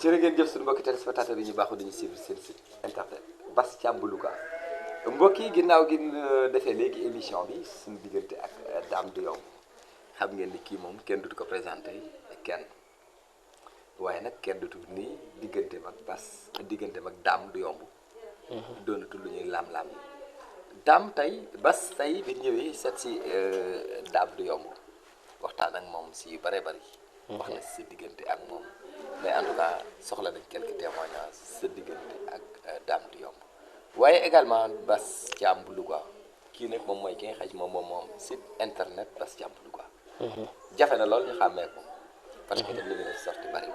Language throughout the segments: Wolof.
jërë ngeen jëf suñu mbokki téléspectateurs yi ñu baaxoo dañu suivre seen site internet Bass Thiam bu Louga mbokk yi ginnaaw gi ñu defee léegi émission bi suñu diggante ak Dame du Yomb xam ngeen ni kii moom kenn dutu ko présenté kenn waaye nag kenn dutu nii diggante mag Bass diggante mag Dame du Yomb doonatul lu ñuy laam-laam yi Dame tey Bass tey bi ñëwee seet si Dame du Yomb waxtaan ak moom si yu bare bari wax na si sa diggante ak moom mais en tout cas soxla nañ quelques témoignages sa diggante ak Dame du Yomb waaye également Bass Thiam bu Louga kii nag moom mooy ki nga xam moom site internet Bass Thiam bu Louga jafe na lool ñu xàmmee ko parce que daf li ñu def sorti bari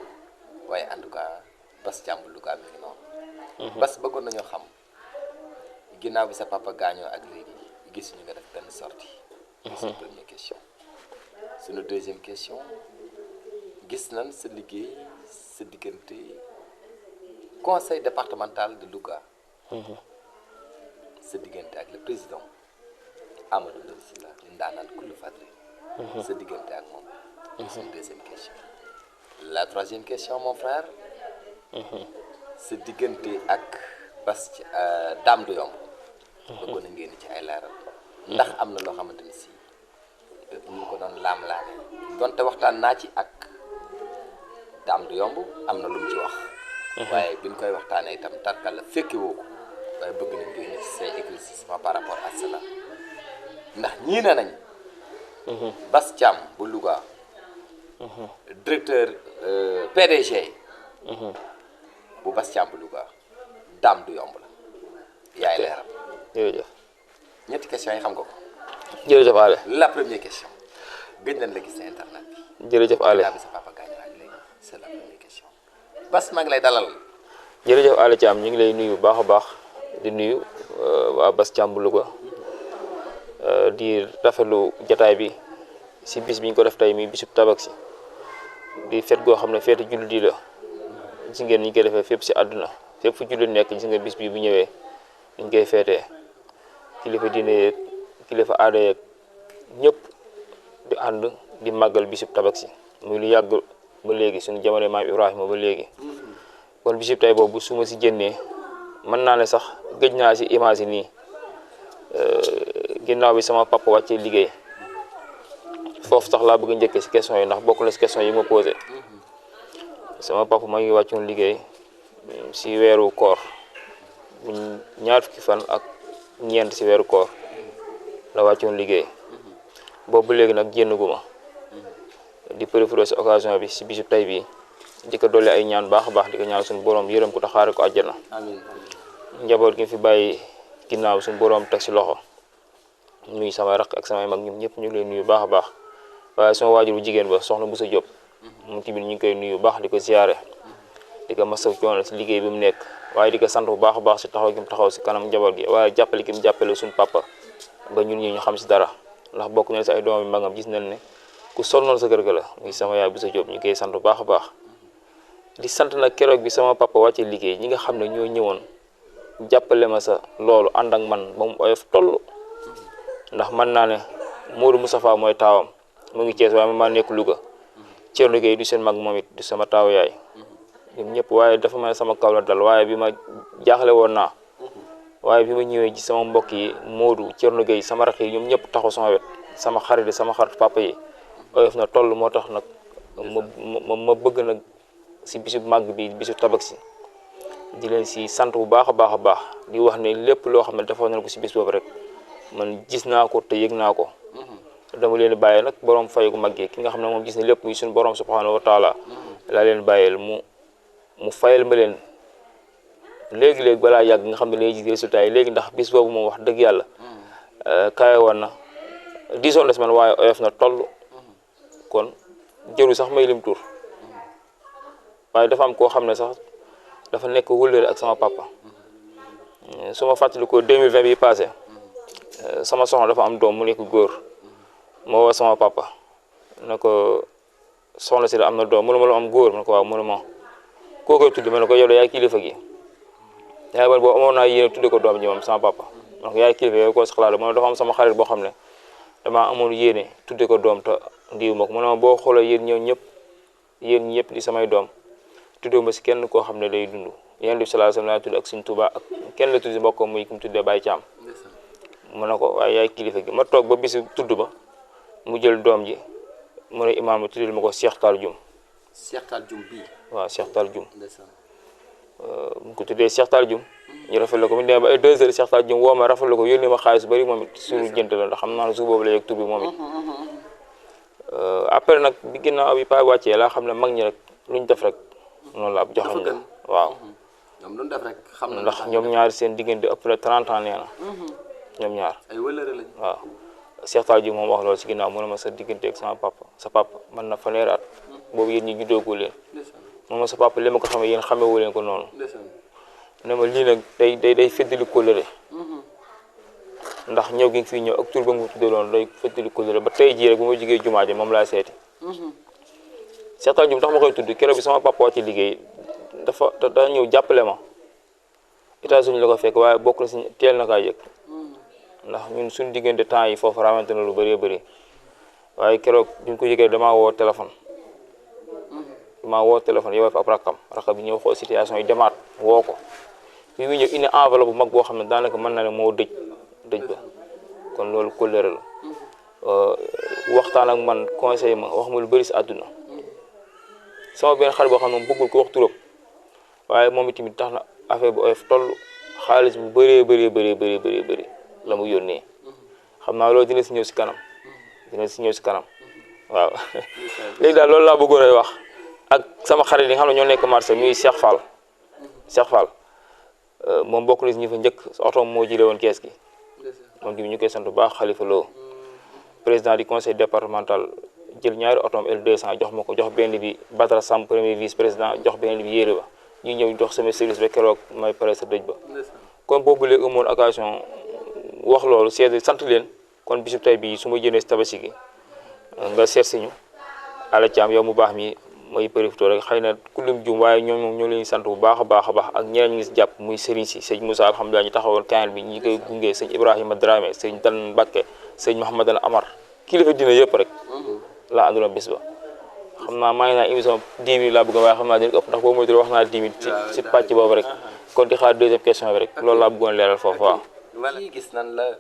waaye en tout cas Bass Thiam bu Louga mi ngi noonu Bass bëggoon nañoo xam ginnaaw bi sa papa gaañoo ak léegi gisuñu nga def benn sorti suñu première question suñu deuxième question gis nañ sa liggéey sa diggante conseil départemental de Louga sa diggante ak le président Amadou Ndoye Sylla ñu ndaanaan kullu fadri sa diggante ak moom c'est une deuxième question la troisième question mon frère sa diggante ak Bass Dame du Yomb bëggoon na ngeen ci ay leeral ndax am na loo xamante ni si ñu ko doon laam-laame donte waxtaan naa ci ak Dame du Yomb am na lu mu ci wax waaye bi ñu koy waxtaanee itam tarkal la fekki woo ko waaye bëgg nañ ngeen ci say éclaircissement par rapport à cela ndax ñii ne nañ Bass Thiam bu Louga directeur PDG bu Bass Thiam bu Louga Dame du Yomb la yaay leeram jërëjëf ñetti questions yi xam nga ko jërëjëf Ale la première question gëj nañ la gis sa internet bi jërëjëf Ale bi sa papa gaañu ak léegi c'est la première question Bass maa ngi lay dalal jërëjëf Ale Thiam ñu ngi lay nuyu bu baax a baax di nuyu waa Bass Thiam bu Louga di rafetlu jataay bi si bis bi ñu ko def tey mi bisub Tabaski di fet goo xam ne feetu jullit yi la gis ngeen ñu koy defee fépp si àdduna fépp fu jullit nekk gis nga bis bi bu ñëwee ñu koy feetee kilifa diine yeeg kilifa aada yeeg ñëpp di ànd di màggal bisub Tabaski muy lu yàgg ba léegi suñu jamono maam Ibrahima ba léegi kon bisub tey boobu su ma si génnee mën naa ne sax gëj naa si image yi nii ginnaaw bi sama papa wàccee liggéey foofu sax laa bëgg a njëkkee si question yi ndax bokk na si question yi ma posé sama papa ma ngi wàccoon liggéey si weeru koor bu ñaar fukki fan ak ñeent si weeru koor la wàccoon liggéey boobu léegi nag génn gu ma di profité si occasion bi si bisu tey bii di ko dolli ay ñaan baax a baax di ko ñaan suñu borom yërëm ko taxaare ko àjjana njaboot gi fi bàyyi ginnaaw suñu borom teg si loxo nuyu samay raq ak samay mag ñoom ñëpp ñu ngi leen nuyu baax a baax waaye sama waajur bu jigéen ba soxna Boussa Diop moom tamit ñu ngi koy nuyu baax di ko ziyaare di ko masaw coono si liggéey bi mu nekk waaye di ko sant bu baax a baax si taxaw gi mu taxaw si kanam njaboot gi waaye jàppale gi mu jàppale suñu papa ba ñun ñi ñu xam si dara ndax bokk nañ si ay doom yi magam gis nañ ne ku sonnoon sa kër ga la muy sama yaay Boussa Diop ñu koy sant bu baax a baax di sant nag keroog bi sama papa wàccee liggéey ñi nga xam ne ñoo ñëwoon jàppale ma sa loolu ànd ak man ba mu oyof toll ndax mën naa ne Modou Moustapha mooy taawam mu ngi Thiès waaye ma nekk Louga Thierno Gueye du seen mag moom it du sama taaw yaay ñoom ñëpp waaye dafa mel sama kaw la dal waaye bi ma jaaxle woon naa waaye bi ma ñëwee ci sama mbokk yi Modou Thierno Gueye sama rakk yi ñoom ñëpp taxaw sama wet sama xarit sama xarit papa yi oyof na toll moo tax nag ma bëgg nag si bisu màgg bi bisu Tabaski di leen si sant bu baax a baax a baax di wax ne lépp loo xam ne defoon nañ ko si bis boobu rek man gis naa ko te yëg naa ko dama leen bàyyee nag borom fay gu mag ki nga xam ne moom gis ne lépp muy suñu borom subhanahu wa taala laa leen bàyyeel mu fayal ma leen léegi-léegi balaa yàgg nga xam ne lay gis résultat yi léegi ndax bis boobu moom wax dëgg yàlla kawe woon na disoon des man waaye oyof na toll kon jëru sax may lim tur waaye dafa am koo xam ne sax dafa nekk wëllëre ak sama papa su ma fàttali ko 2020 bi passé sama soxna dafa am doom mu nekk góor moo woo sama papa na ko soxna si da am na doom mënu ma la am góor ma ne ko waaw mënu ma koo koy tudde ma ne ko yow yaay kilifa gi yaay man boo amoon naa yéene tudde ko doom ji moom sama papa ma ne ko yaay kilifa yow ko si xalaat ma ne dafa am sama xarit boo xam ne damaa amoon yéene tudde ko doom te ndiwu ma ko mu ne ma boo xoolee yéen ñëpp di samay doom tuddee ma si kenn koo xam ne day dund Yonent bi sallallahu alayhi wasallam laa tudd ak Sëñ Tuubaa ak kenn la tudd mbokkam muy ku mu tuddee Baye Thiam mu ne ko waaye yaay kilifa gi ma toog ba bisu tudd ba mu jël doom ji mu ne imaam tuddal ma ko Cheikh Tall Dioum. Cheikh Tall Dioum bii. waaw Cheikh Tall Dioum. mu ko tuddee Cheikh Tall Dioum. ñu rafetlu ko bu ñu demee ba ay 2 heures Cheikh Tall Dioum woo ma rafetlu ko yónnee ma xaalis bari moom it suñu jënt la ndax xam naa ne su boobu la yegg tur bi moom it. après nag bi ginnaaw bi paa wàccee laa xam ne mag ñi rek luñ def rek noonu la ab joxañ la waaw. ñoom lu ñu def rek xam na ndax ñoom ñaar seen diggante ëpp na 30 ans nee na ñoom ñaar. ay wëllëre lañ. waaw Cheikh Tall Dioum moom wax loolu si ginnaaw mu ne ma sa diggante ak sama papa sa papa mën na fanweeri at boobu yéen ñi juddoogu leen. moom ma sa papa li ma ko xamee yéen xamewu leen ko noonu. ne ma lii nag day feddali kóllëre ndax ñëw gi nga fii ñëw ak tur ba nga tuddee loolu day feddali kóllëre ba tey jii rek bu ma jigee jumaa ji moom laa seeti. Cheikh Tall Dioum tax ma koy tudd keroog bi sama papa ci liggéey dafa ñëw jàppale ma États-Unis la ko fekk waaye bokk na si teel na kaa yëg ndax ñun suñu diggante temps yi foofu rawante na lu bëree bëri waaye keroog bi ñu ko yëgee damaa woo téléphone yow fa ab rakam bi ñëw xool situation yi demaat woo ko bi mu ñëw indi enveloppe bu mag boo xam ne daanaka mën na ne moo dëj ba kon loolu kóllëre la waxtaan ak man conseil ma wax ma lu bëri si àdduna sama benn xarit boo xam ne moom bëggul ko wax turam waaye moom itamit tax na affaire bu oyof toll xaalis bu bëri la mu yónnee xam naa loolu dina si ñëw si kanam waaw léegi daal loolu laa bëggoon a wax ak sama xarit yi nga xam ne ñoo nekk marché muy Cheikh Fall moom bokk na si ñu fa njëkk otoom moo jëlee woon kees gi moom tamit ñu koy sant bu baax Khalifa Lo président du conseil départemental jël ñaari otoom L200 jox ma ko jox benn bi Badara Samb premier vice président jox benn bi Yére Ba ñu ñëw dox sama service ba keroog may pare sa dëj ba kon boobu léegi amoon occasion wax loolu seet sant leen kon bisub tey bii su ma jëndee si tabaski gi nga seet si ñu Alla Thiam yow mu baax mi may profité rek xëy na kullum jum waaye ñoom ñoo leen sant bu baax a baax ak ñeneen ñi si jàpp muy sëriñ si sëñ Moussa alhamdulilah ñu taxawoon kaayal bi ñi koy gunge sëñ Ibrahima Dramé sëñ Dan Mbacké sëñ Mouhamadou Amar kilifa dina yëpp rek laa àndoon bis ba xam naa maa ngi naan émission 10 minutes laa bëgg waaye xam naa dina ëpp ndax boobu mooy wax naa 10 minutes si pàcc boobu rek kon di xaar deuxième question bi rek loolu laa bëggoon leeral foofu waaw. wala gis nan la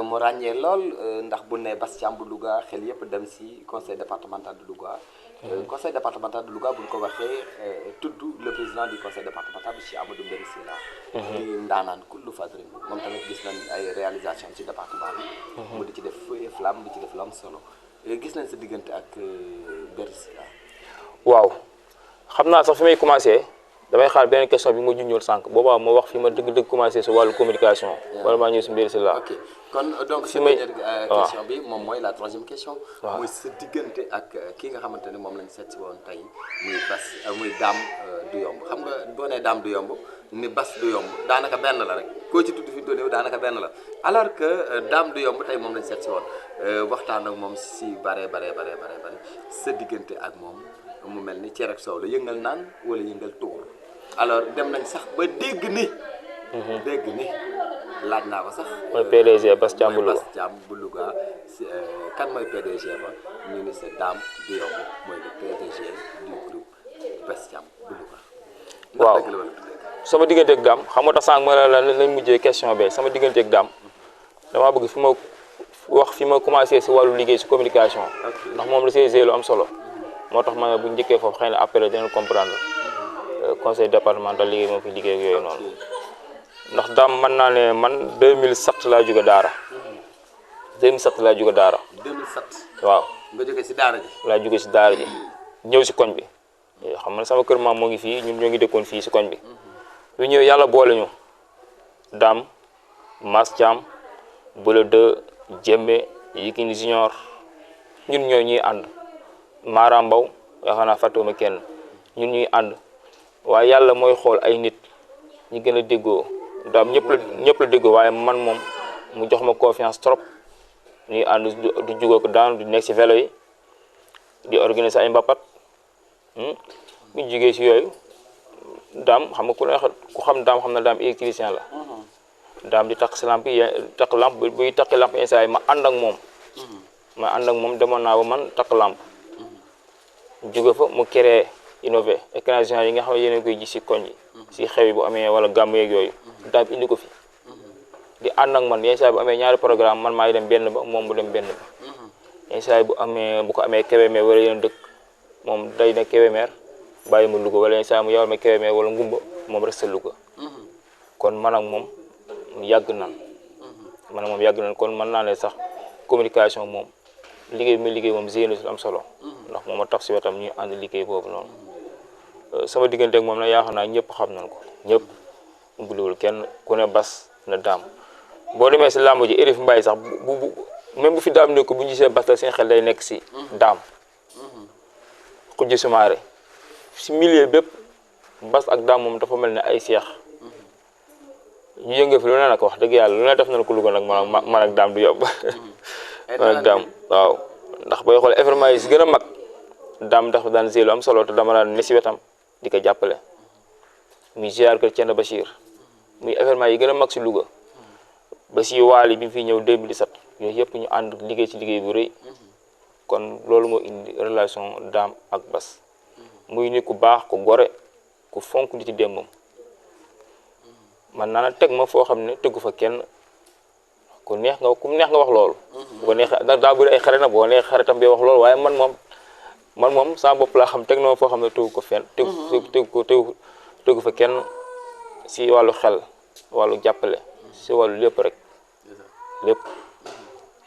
mu ràññee lool ndax bu ne Bass Thiam bu Louga xel yëpp dem si conseil départemental de Louga. conseil départemental de Louga bu ñu ko waxee tudd le président du conseil départemental monsieur Amadou Mbéri Sylla di ndaanaan kullu fadrin moom tamit gis nañ ay réalisation ci département bi. mu di ci def feu et flamme di ci def lu am solo gis nañ sa diggante ak Mbéri Sylla. waaw xam naa sax fi may commencé damay xaar beneen question bi ma junjoon sànq boobaa ma wax fi ma dëgg communication si wàllu communication. wala maa ñëw si Mbéri Sylla. ok kon donc si question bi moom mooy la troisième question. muy sa diggante ak ki nga xamante ne moom lañ seet si woon tey muy Dame du yomb xam nga boo nee Dame du yomb ni Bass du yomb daanaka benn la rek koo ci tudd fi mu toll nii daanaka benn la alors que Dame du yomb tey moom lañ seet si woon waxtaan ak moom si bare sa diggante ak moom mu mel ni cere ak soow la yëngal naan wala yëngal tuur alors dem nañ sax ba dégg ni laaj naa ko sax. mooy PDG Bass Thiam bu Louga Bass Thiam bu Louga kan mooy PDG ba ñu ni c'est Dame du yomb mooy le PDG du groupe Bass Thiam bu Louga. waaw sama diggante ak Dame xam nga tax sànq ma la lañ mujjee question bi sama diggante ak Dame damaa bëgg fi ma commencé si wàllu liggéey si communication. ndax moom la see lu am solo. moo tax ma bu njëkkee foofu xëy na après dinañ comprendre conseil départemental liggéey moo fi liggéey ak yooyu noonu. ndax Dame mën naa ne man 2007 laa jóge Daara. 2007 waaw nga jóge si Daara ji. laa jóge si Daara ji ñëw si koñ bi xam nga sama kër maam moo ngi fii ñun ñoo ngi dëkkoon fii si koñ bi. bu ñëw yàlla boole ñu Dame Mass Thiam Bula 2 Jembe Yikini Junior ñun ñoo ñuy ànd Mara Mbaw yaakaar naa fàttewuma kenn ñun ñuy ànd waaye yàlla mooy xool ay nit ñi gën a déggoo. Dame ñëpp la déggoo waaye man moom mu jox ma confiance trop ñuy ànd du jugoo ko daan di nekk si vélo yi di organiser ay mbapat bu ñu jugee si yooyu Dame xam nga ku xam Dame xam na Dame électricien la. Dame di takk si lamp yi takk lamp buy takki lamp instant yi ma ànd ak moom demoon naa ba man takk lamp jóge fa mu créé innové écran géant yi nga xam ne yéen a koy gis si koñ yi si xew yi bu amee wala gàmm yeeg yooyu daam indi ko fi di ànd ak man yenn saa bu amee ñaari programme man maay dem benn ba moom bu dem benn ba yenn saa bu ko amee Kébémer wala yeneen dëkk moom day ne Kébémer bàyyi ma Louga wala yenn saa mu yawal ma Kébémer wala Ngumba moom resté Louga kon man ak moom yàgg nan kon mën naa ne sax communication moom liggéey bi muy liggéey moom génn si am solo ndax moom a tax si wetam ñuy ànd liggéey boobu noonu sama diggante ak moom nag yaakaar naa ñëpp xam nañ ko ñëpp umbaliwul kenn ku ne bas na daam boo demee si làmb ji Érif Mbaye sax même bu fi daam ne ko bu ñu gisee bas seen xel day nekk si daam xujj sumaare si milieu bépp bas ak daam moom dafa mel ne ay seex ñu yënge fi lu ne nag wax dëgg yàlla lu ne def nañ ko Louga nag man ak daam du yóbbu man ak daam waaw ndax booy xool événement yi si gën a mag daam dafa daan lu am solo te dama daan ne si wetam di ko jàppale muy ziar kër Thiénaba Bachir muy événement yi gën a mag si Louga ba si waali bi mu fi ñëw 2017 yooyu yëpp ñu ànd liggéey ci liggéey bu rëy kon loolu moo indi relation daam ak bas muy nit ku baax ku gore ku fonk nit ci démbam man naa teg ma foo xam ne tegu fa kenn ku neex nga wax loolu bu ko neexee daa bëri ay xarit nag boo neex xaritam bi wax loolu waaye man moom sama bopp laa xam teg na ma foo xam ne tegu ko fenn tegu fa kenn si wàllu xel wàllu jàppale si wàllu lépp rek lépp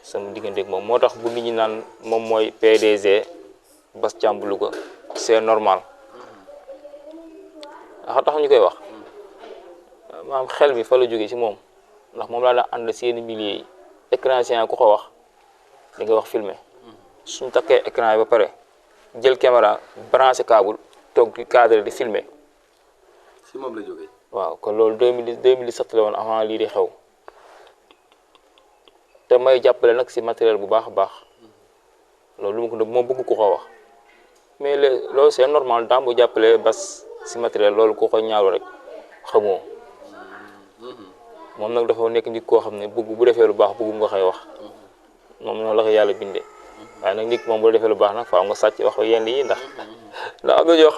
sama diggante ak moom moo tax bu nit ñi naan moom mooy PDG Bass Thiam bu Louga c'est normal tax ñu koy wax maanaam xel mi fa la jógee si moom ndax moom laa daan ànd seeni milliers yi écran géant ku ko wax di nga wax filmer suñ takkee écran yi ba pare jël caméra branché câble toog di cadre di filmer si moom la jógee waaw kon loolu 2017 la woon avant lii di xew te may jàppale nag si matériel bu baax a baax loolu lu ma ko moom bëgg ko wax mais loolu c'est normal daam bu jàppale Bass si matériel loolu ku ko ñaalu rek xamoo moom nag dafa nekk nit koo xam ne bëgg bu defee lu baax bëgg nga koy wax moom noonu la ko yàlla bindee waaye nag nit moom bu defee lu baax nag faaw nga sàcc wax yenn yi ndax am na ñoo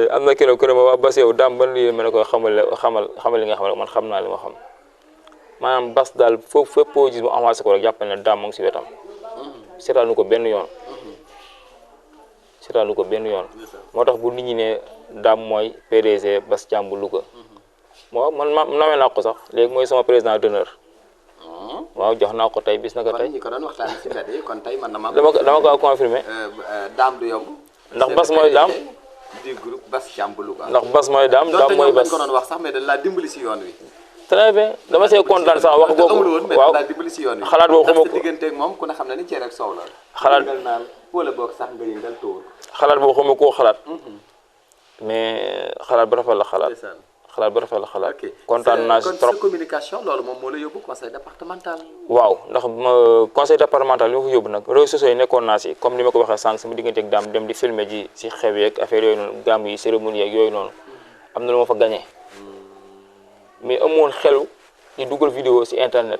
am na keneen ku ne ma waa Bass yow daam ban lii ma ne ko xamal li nga xam ne man xam naa li ma xam maanaam Bass daal foofu fépp boo gis mu avancé ko rek jàppal ne daam mu ngi si wetam seetaanu ko benn yoon moo tax bu nit ñi ne daam mooy PDG Bass Thiam bu Louga waaw man nawee naa ko sax léegi mooy sama président d'honneur waaw jox naa ko tey bis na ko tey dama ko confirmé daam du yomb ndax Bass mooy daam du groupe Bass Thiam bu Louga ndax Bass mooy daam mooy Bass ko doon wax sax mais dañ laa dimbali si yoon wi très bien dama see kontaan sax wax boobu waaw xalaat boobu xuma ko diggante ak moom ku ne xam na ni cere ak soow la xalaat naan wala boog sax nga yëngal tóor xalaat boobu xuma koo xalaat mais xalaat bu rafet la xalaat kontaan naa si trop communication loolu moom moo la yóbbu conseil départemental waaw ndax conseil départemental li ma ko yóbbu nag réseaux sociaux yi nekkoon naa si comme ni ma ko waxee sànq sama diggante ak daam dem di filmer ji si xew yeeg affaire yooyu noonu gàmm yi cérémonie yeeg yooyu noonu am na lu ma fa gagné mais amoon xelu di dugal vidéo si internet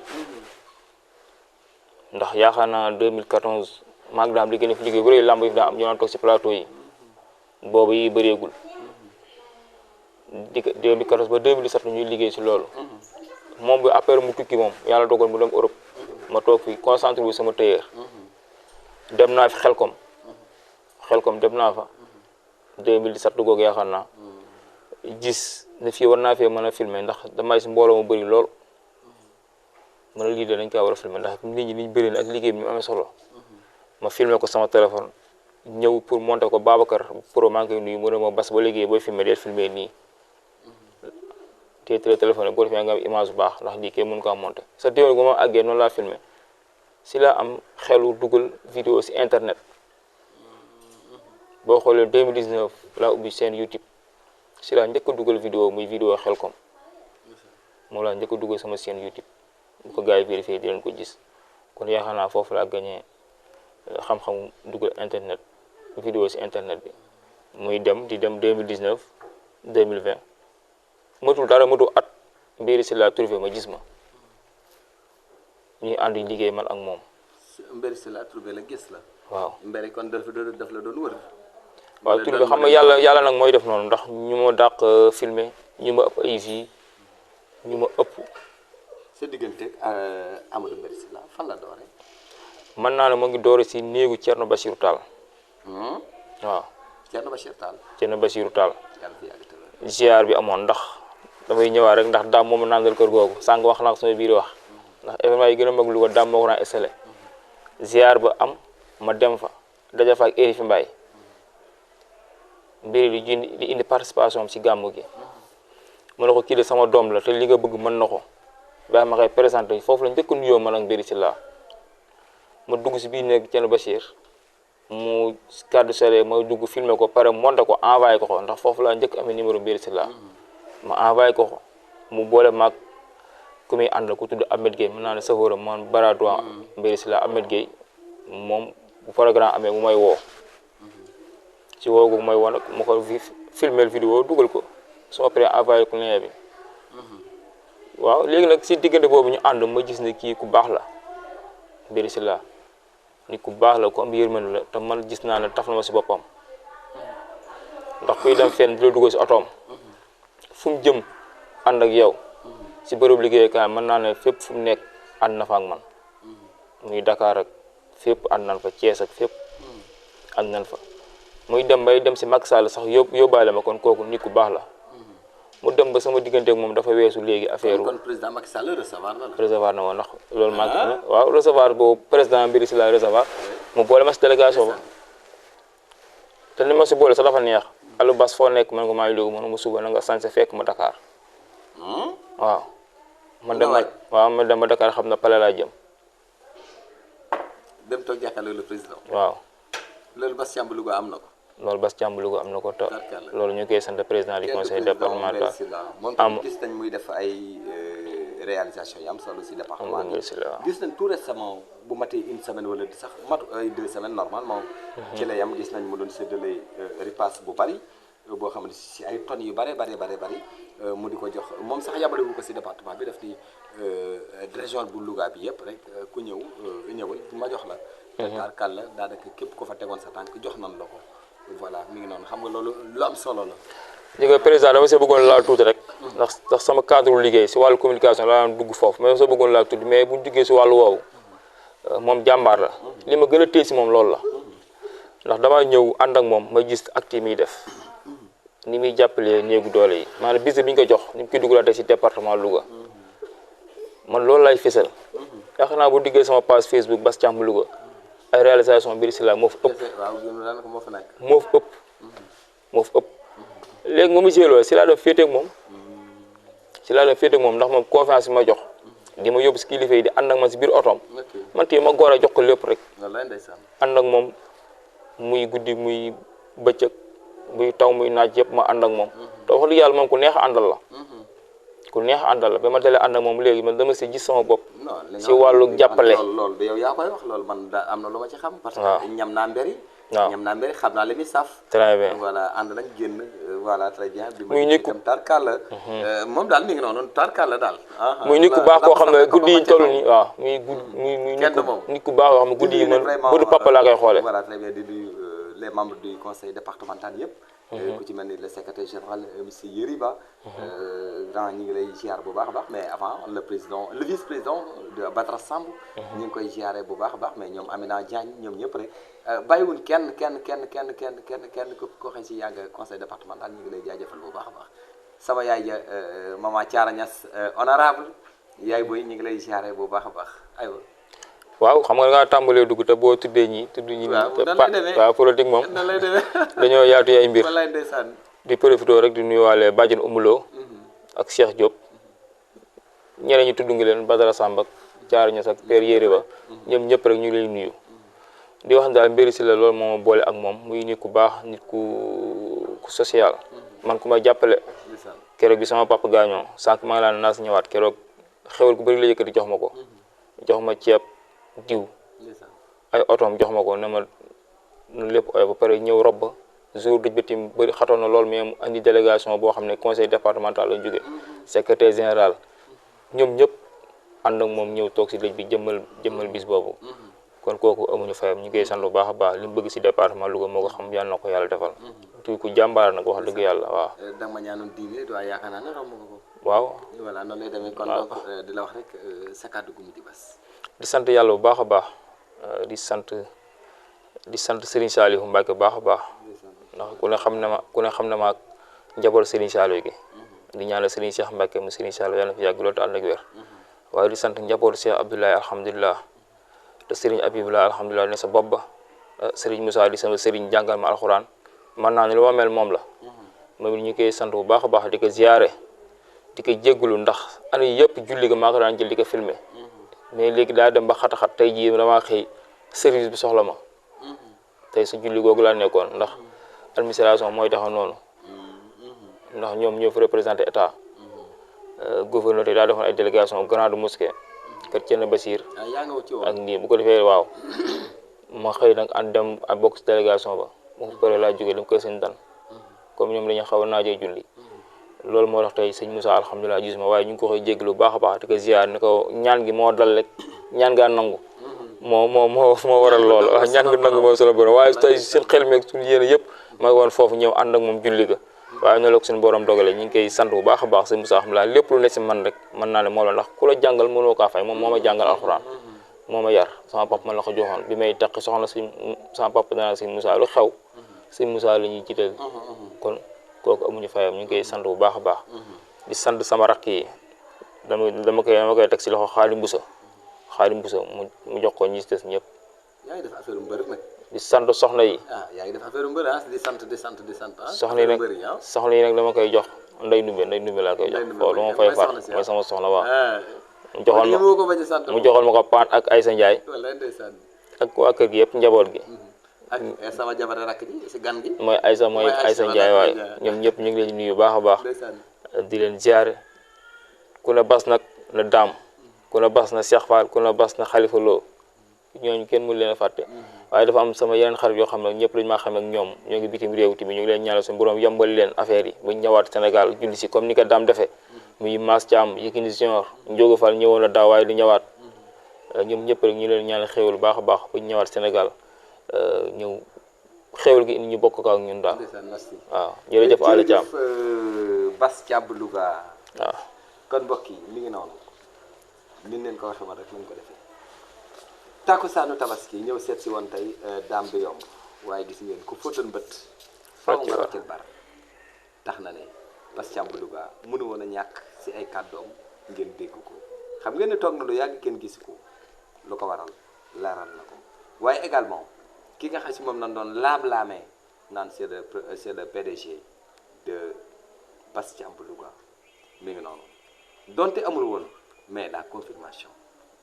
ndax yaakaar naa 2014 maag daam liggéey na fi liggéey bu rëy lamb yi daa am ñu naan toog si plateau yi boobu yi bëreegul di 2014 ba 2017 ñuy liggéey si loolu moom bi après mu tukki moom yàlla dogal mu dem Europe ma toog fi concentré wu sama tailleur dem naa fi xelkom dem naa fa 2017 du googu yaakaar naa gis ne fii war naa fee mën a filmer ndax damay si mbooloo mu bëri lool mën a lii de dañ kaa war a filmer ndax nit ñi niñ bëri na ak liggéey bi mu amee solo ma filmer ko sama téléphone ñëw pour monter ko Babacar pro maa ngi koy nuyu mu ne ma Bass ba liggéey booy filmer dee filmer nii te téléphone boo defee nga am image bu baax ndax lii kay mën ko am monter sa téléphone gu ma àggee noonu laa filmer si laa am xelu dugal vidéo si internet boo xoolee 2019 laa ubbi seen YouTube si laa njëkk a dugal vidéo muy vidéo Xelcom moom laa njëkk a dugal sama chaîne YouTube bu ko gars yi vérifié di leen ko gis kon yaakaar naa foofu laa gagné xam-xam dugal internet vidéo si internet bi muy dem di dem 2019 2020 matul dara matul at mbiri si laa trouvé ma gis ma ñuy ànd liggéey man ak moom. mbiri si laa trouvé la gis la. waaw mbiri kon daf la doon wër. waaw tur bi xam nga yàlla nag mooy def noonu ndax ñu ma dàq filmer ñu ma ëpp ay vues ñu ma ëpp. sa diggante Amadou Mbéry Sylla fan la doore. mën naa ne mu ngi doore si néegu Thierno Bachirou Tall. waaw. Thierno Bachirou Tall. Thierno Bachirou Tall. yàlla fi yàgg tëral. ziar bi amoon ndax damay ñëwaat rek ndax daam moom nandal kër googu sànq wax naa ko sama biir wax ndax événement yi gën a mag lu ko daam moo ko daan installé ziar ba am ma dem fa daja fa ak Eri fi Mbaye Mbéry di indi participation am si gàmmu gi mu ne ko kii de sama doom la te li nga bëgg mën na ko baax ma koy présenté foofu la njëkk a nuyoo man ak Mbéry Sylla ma dugg si biir néeg Thierno Bachir mu kàddu sele ma dugg filmer ko pare monté ko envoyé ko ndax foofu laa njëkk amee numéro Mbéry Sylla ma envoyé ko mu boole maag ku muy àndal ku tudd Ahmed Gueye mën naa ne safóoram man baradoi Mbéry Sylla Ahmed Gueye moom bu programme amee mu may woo ci woo gu may woo nag mu ko filmer vidéo dugal ko soo paree envoyé ko lien bi waaw léegi nag si diggante boobu ñu ànd ma gis ne kii ku baax la Mbéry Sylla nit ku baax la ku am yërmande la te man gis naa ne taf na ma si boppam ndax kuy dem fenn di la dugal si otoom fu mu jëm ànd ak yow si bërëb liggéeyukaay mën naa ne fépp fu mu nekk ànd na fa ak man muy Dakar ak fépp ànd nañ fa Thiès ak fépp ànd nañ fa muy dem bay dem si Macky Sall sax yóbbaale ma kon kooku nit ku baax la mu dem ba sama diggante ak moom dafa weesu léegi affaire kon président Macky Sall recevoir na la. recevoir na woon ndax loolu manqué na waaw recevoir boobu président Mbéry Sylla recevoir mu boole ma si délégation ba te ni ma si boole sax dafa neex Alou Bass foo nekk man ko maa ngi léegi man ma suba na nga sañse fekk ma Dakar waaw man dem ma dem ba Dakar xam na pale laa jëm dem toog jàkkaarloo le président. waaw loolu Bass Thiam Louga am na ko. loolu Bass Thiam Louga am na ko te loolu ñu koy sant président du conseil départemental moom gis nañ muy def ay réalisation yi am solo si département bi gis nañ tout récemment bu matee une semaine wala sax matu ay 2 semaines normalement ci la yam gis nañ mu doon séddale ripaas bu bari boo xam ne si ay tonnes yu bari mu di ko jox moom sax yabale wu ko si département bi daf di région bu Louga bi yëpp rek ku ñëwal ma jox la tarkal la daanaka képp ko fa tegoon sa tànk jox nan la ko voilà mi ngi noonu xam nga loolu lu am solo la. li nga président dama see bëggoon laal tuuti rek. ndax sama cadre liggéey si wàllu communication laa daan dugg foofu mais dama see bëggoon laal tuuti mais bu ñu duggee si wàllu woowu moom jàmbaar la. li ma gën a téye si moom loolu la ndax damaa ñëw ànd ak moom ma gis acte yi muy def ni muy jàppalee néegu doole yi maanaam bis bi ñu ko jox ni mu koy dugalaatee si département Louga man loolu lay fësal. yaakaar naa bu diggee sama page Facebook Bass Thiam Louga. ay réalisation Mbéry Sylla moo fa ëpp moo fa ëpp léegi moom monsieur Lo si laa doon féeteeg moom ndax moom confiance bi ma jox di ma yóbbu si kilifa yi di ànd ak man si biir otoom man tey ma góor a jox ko lépp rek ànd ak moom muy guddi muy bëccëg muy taw muy naaj yëpp ma ànd ak moom te wax dëgg yàlla moom ku neex a àndal la ba ma dalee ànd ak moom léegi man dama si gis sama bopp si wàllu jàppale loolu yow yaa koy wax loolu man am na lu ma ci xam parce que ñam naa Mbéry xam naa li muy saf très bien voilà ànd nañ génn voilà très bien bi muy nit ku tarkal la moom daal mi ngi noonu tarkal la daal muy nit ku baax koo xam ne guddi yi ñu toll nii waaw muy nit ku baax koo xam ne guddi yi man bëdu papa laa koy xoole voilà très bien di nuyu les membres du conseil départemental yëpp ku ci mel ni le secrétaire général monsieur Yeriba grand ñi ngi lay ziar bu baax a baax mais avant le vice-président de Badara Samb ñu ngi koy ziare bu baax a baax mais ñoom Amina Diagne ñoom ñëpp rek bàyyiwuñ kenn ko xëy si yàgg conseil départemental ñu ngi lay jaajëfal bu baax a baax sama yaay ja maman Thiara Niass honorable yaay booy ñu ngi lay ziare bu baax a baax aywa waaw xam nga ngaa tàmbalee dugg te boo tuddee ñi tudd ñi nii waaw politique moom dañoo yaatu ay mbir di profité rek di nuyuwaale Badiane Oumoulou ak Cheikh Diop ñeneen ñi tudd nga leen Badara Samb ak Thiara Niass ak Père Yéri Ba ñoom ñëpp rek ñu ngi lay nuyu di wax daal Mbéry Sylla loolu moo ma boole ak moom muy nit ku baax nit ku social man ku ma jàppale keroog bi sama papa gaañoo sànq maa ngi laan naas ñëwaat keroog xewal gu bëri la yëkkati jox ma ko jox ma ceeb diw ay otoom jox ma ko ne ma nu lépp oyo ba pare ñëw rob jour dëj ba tim bëri xatoon na lool mais mu andi délégation boo xam ne conseil départemental la jóge secrétaire général ñoom ñëpp ànd ak moom ñëw toog si dëj bi jëmmal bis boobu kon kooku amuñu fayam ñu ngi koy sant bu baax a baax li mu bëgg si département Louga moo ko xam yàlla na ko yàlla defal tuy ku jàmbaar nag wax dëgg yàlla waaw da nga ma ñaanoon 10 minutes waaye yaakaar naa ne romb nga ko waaw voilà noonu lay demee kon donc di la wax rek sa kàddu gu mujj bas di sant yàlla bu baax a baax di sant Serigne Saliou Mbacke bu baax a baax ndax ku ne xam ne ma ak njaboot Serigne Saliou gi di ñaanal Serigne Cheikh Mbacke mu Serigne Saliou yàlla na fi yàgg loolu te ànd ak wér waaye di sant njaboot Cheikh Abdoulaye alhamdulilah te Serigne Abibulaay alhamdulilah ne sa bopp ba Serigne Moussa di sama Serigne jàngal ma alxuraan man naa ne lu ma mel moom la moom ñu koy sant bu baax a baax di ko ziyaare di ko jéggulu ndax année yëpp julli ga maa ko daan jël di ko filmé mais léegi daa dem ba xat-xat tey jii damaa xëy service bi soxla ma tey su julli googu laa nekkoon ndax administration mooy taxaw noonu ndax ñoom ñoo fi représenté état gouverneur yi daa defoon ay délégation grande mosquée kër Thierno Basir ak nii bu ko defee waaw ma xëy nag ànd dem ak bokk si délégation ba mu ko pare laa jógee dem kër sëñ Dan comme ñoom dañu xaw a naajee julli loolu moo tax tey sëñ Moussa alhamdulilah gis ma waaye ñu ngi ko koy jéglu bu baax a baax di ko ziar ni ko ñaan gi moo dal rek ñaan ngaa nangu moo waral loolu waaw ñaan nga nangu moom solo borom waaye tey seen xel meeg suñu yéene yëpp ma ngi woon foofu ñëw ànd ak moom julli ga waaye noonu la ko suñu borom dogale ñu ngi koy sant bu baax a baax sëñ Moussa alhamdulilah lépp lu ne si man rek mën naa ne moo la ndax ku la jàngal mënoo kaa fay moom moo ma jàngal alxuraan moo ma yar sama papa man la ko joxoon bi may takk soxna si sama papa danaa sëñ Moussa lu xew sëñ Moussa la ñuy jiital kon kooku amuñu fayam ñu ngi koy sant bu baax a baax di sant sama rakk yi dama koy teg si loxo Xaadim Bousso mu jox ko ñi des ñëpp. yaa ngi def affaire mbër nag. di sant soxna yi. yaa ngi def affaire mbër di sant soxna yi nag dama koy jox Ndeye Ndumbe laa koy jox. foofu dama fay faat mooy sama soxna waaw. mu joxoon ma ko Paat ak Aysa Ndiaye. ak waa kër gi yëpp njaboot gi. ak sama jabar rakk ji si gan gi. mooy Aysa Ndiaye waaye ñoom ñëpp ñu ngi leen nuyu baax a baax. di leen ziare ku ne bas nag na daam ku ne bas na Cheikh Fall ku ne bas na Khalifa Lo ñooñu kenn mënu leen a fàtte waaye dafa am sama yeneen xarit yoo xam ne ñëpp lañu maa xam ak ñoom ñoo ngi bitim réew tamit ñu ngi leen ñaanal suñu borom yombal leen affaire yi ba ñu ñëwaat Sénégal julli si comme ni ko daam defee muy Mass Thiam Yékini Junior Ndiogo Fall ñëwoon na daaw waaye du ñëwaat ñoom ñëpp rek ñu leen ñaanal xéewal baax a baax ba ñu ñëwaat Sénégal ñëw xéewal gi indi ñu bokk ak ñun daal waaw jërëjëf Aliou Thiam Bass Thiam Louga waaw kon mbokk yi mi ngi noonu ni leen ko waxee woon rek lañ ko defee takkusaanu tabaski ñëw seet si woon tey daam bi yomb waaye gis ngeen ku fóotoon bët faw nga roccil bar tax na ne Bass Thiam Louga mënu woon a ñàkk si ay kàddoom ngeen dégg ko xam ngeen ne toog na lu yàgg kenn gis ko lu ko waral leeral na ko waaye également ki nga xam si moom nañ doon laam-laamee naan c'est le PDG de Bass Thiam Louga mi ngi noonu donte amul woon mais la confirmation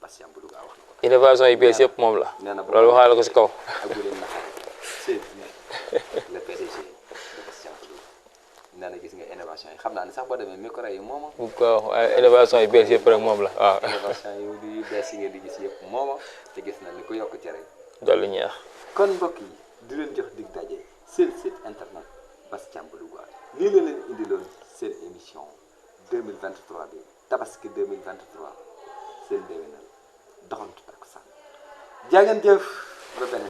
Bass Thiam Louga wax na ko. innovation yi bees yëpp moom la. nee na loolu waxaale ko si kaw. ak bu leen naxee c'est le PDG de Bass Thiam Louga nee na gis nga innovation yi xam naa ne sax boo demee micro yi mooma. bu ko waaye innovation yi bees yëpp rek moom la waaw. innovation yu bees yi ngeen di gis yëpp mooma te gis na ni ku yokk cere. dolli ñeex. kon mbokk yi di leen jox dig daje seen site internet Bass Thiam Louga lii la leen indiloon seen émission 2023 bi tabaski 2023 seen déwénal doxantu takkusaan jaa ngeen jëf ba beneen